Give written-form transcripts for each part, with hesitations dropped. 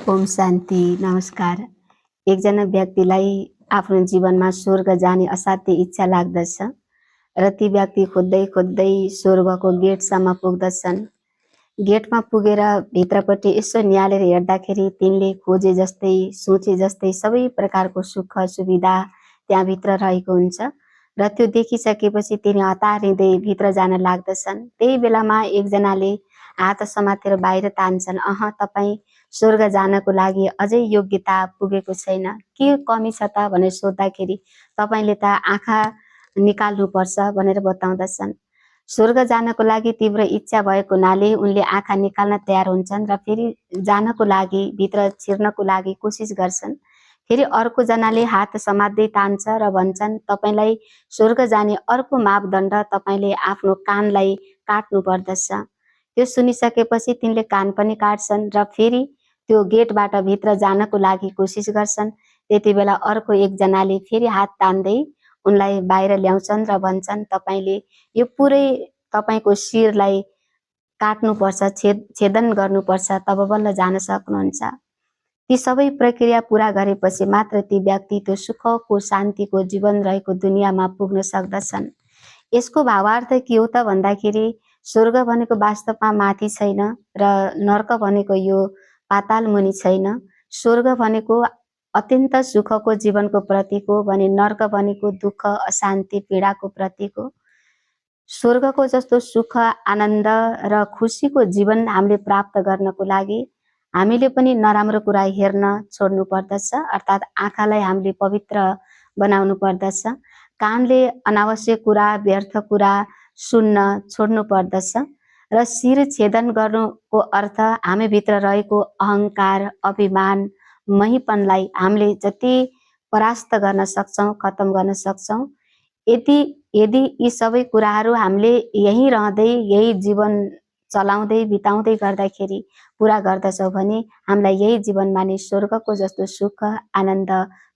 ओम शान्ति नमस्कार। एकजना व्यक्तिलाई आफ्नो जीवनमा स्वर्ग जाने असाध्य इच्छा लाग्दछ र ती व्यक्ति खोज्दै खोज्दै स्वर्गको गेटसम्म पुग्दछन्। गेटमा पुगेर भित्रपट्टि यसो निहालेर हेर्दाखेरि तिनले खोजे जस्तै सोचे जस्तै सबै प्रकारको सुख सुविधा त्यहाँभित्र रहेको हुन्छ र त्यो देखिसकेपछि तिनी हतारिँदै भित्र जान लाग्दछन्। त्यही बेलामा एकजनाले हात समातेर बाहिर तान्छन्, तपाईँ स्वर्ग जानको लागि अझै योग्यता पुगेको छैन, के कमी छ त भनेर सोद्धाखेरि तपाईँले त आँखा निकाल्नुपर्छ भनेर बताउँदछन्। स्वर्ग जानको लागि तीव्र इच्छा भएको हुनाले उनले आँखा निकाल्न तयार हुन्छन् र फेरि जानको लागि भित्र छिर्नको लागि कोसिस गर्छन्। फेरि अर्को जनाले हात समात्दै तान्छ र भन्छन्, तपाईलाई स्वर्ग जाने अर्को मापदण्ड तपाईँले आफ्नो कानलाई काट्नु पर्दछ। त्यो सुनिसकेपछि तिनले कान पनि काट्छन् र फेरि त्यो गेटबाट भित्र जानको लागि कोसिस गर्छन्। त्यति बेला अर्को एकजनाले फेरि हात तान्दै उनलाई बाहिर ल्याउँछन् र भन्छन्, तपाईले यो पुरै तपाईको शिरलाई काट्नुपर्छ, छेदन गर्नुपर्छ, तब बल्ल जान सक्नुहुन्छ। ती सबै प्रक्रिया पूरा गरेपछि मात्र ती व्यक्ति त्यो सुखको शान्तिको जीवन रहेको दुनियाँमा पुग्न सक्दछन्। यसको भावार्थ के हो त भन्दाखेरि स्वर्ग भनेको वास्तवमा माथि छैन र नर्क भनेको यो पाताल मुनि छैन। स्वर्ग भनेको अत्यन्त सुखको जीवनको प्रतीक हो भने नर्क भनेको दुःख अशान्ति पीडाको प्रतीक हो। स्वर्गको जस्तो सुख आनन्द र खुसीको जीवन हामीले प्राप्त गर्नको लागि हामीले पनि नराम्रो कुरा हेर्न छोड्नु पर्दछ, अर्थात् आँखालाई हामीले पवित्र बनाउनु पर्दछ। कानले अनावश्यक कुरा व्यर्थ कुरा सुन्न छोड्नु पर्दछ र शिर छेदन गर्नुको अर्थ हामी भित्र रहेको अहंकार अभिमान महीपनलाई हामीले जति परास्त गर्न सक्छौं खत्म गर्न सक्छौं। यदि यी सबै कुराहरू हामीले यही रहँदै यही जीवन चलाउँदै बिताउँदै गर्दाखेरि पूरा गर्दछौं भने हामीलाई यही जीवनमा नै स्वर्गको जस्तो सुख आनन्द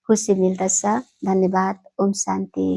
खुसी मिल्दछ। धन्यवाद। ओम शान्ति।